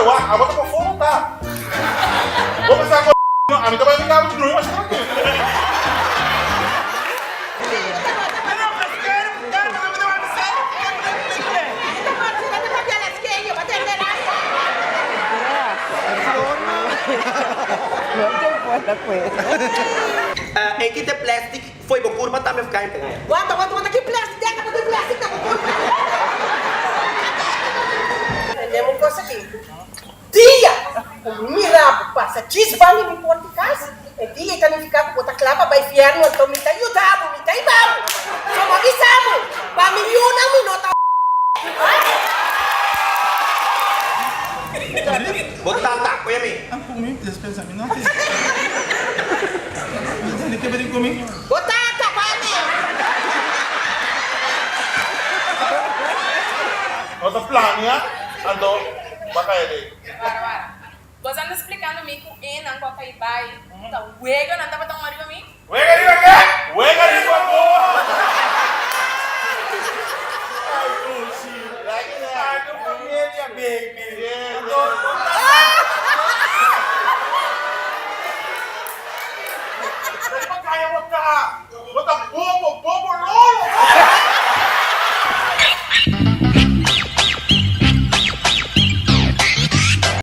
Wak, abo ta pafó bo ta. Bo pensa ku no, ami ta bai mi kama drumi masha trankil. E kita plastic foi bo curpa tambe of kain ta gaya? Wanta wanta wanta ki plastic den abo tin plastic na bo curpa. Prendem un cos aki. Dia cu mi mira bo pasa djis banda di mi porta di cas, e dia ei ta nifica cu bo ta cla pa bay fierno, anto mi ta yuda bo, mi ta hiba bo. So bo bisa bo, pa mi yunan mi no ta Bo tata, oye mi. Bo tata, pa mi. No ta plania, anto ba kaya dei. Wara wara. Bos anda splikando mi ku e nan ku a kai bai ta wega nan tabata un ariba mi? Wega riba ke? Wega riba bo! Ay Lucy, ta tu familia baby. Anto Riba kaya bo ta. Bo ta bobo, bobo lolo.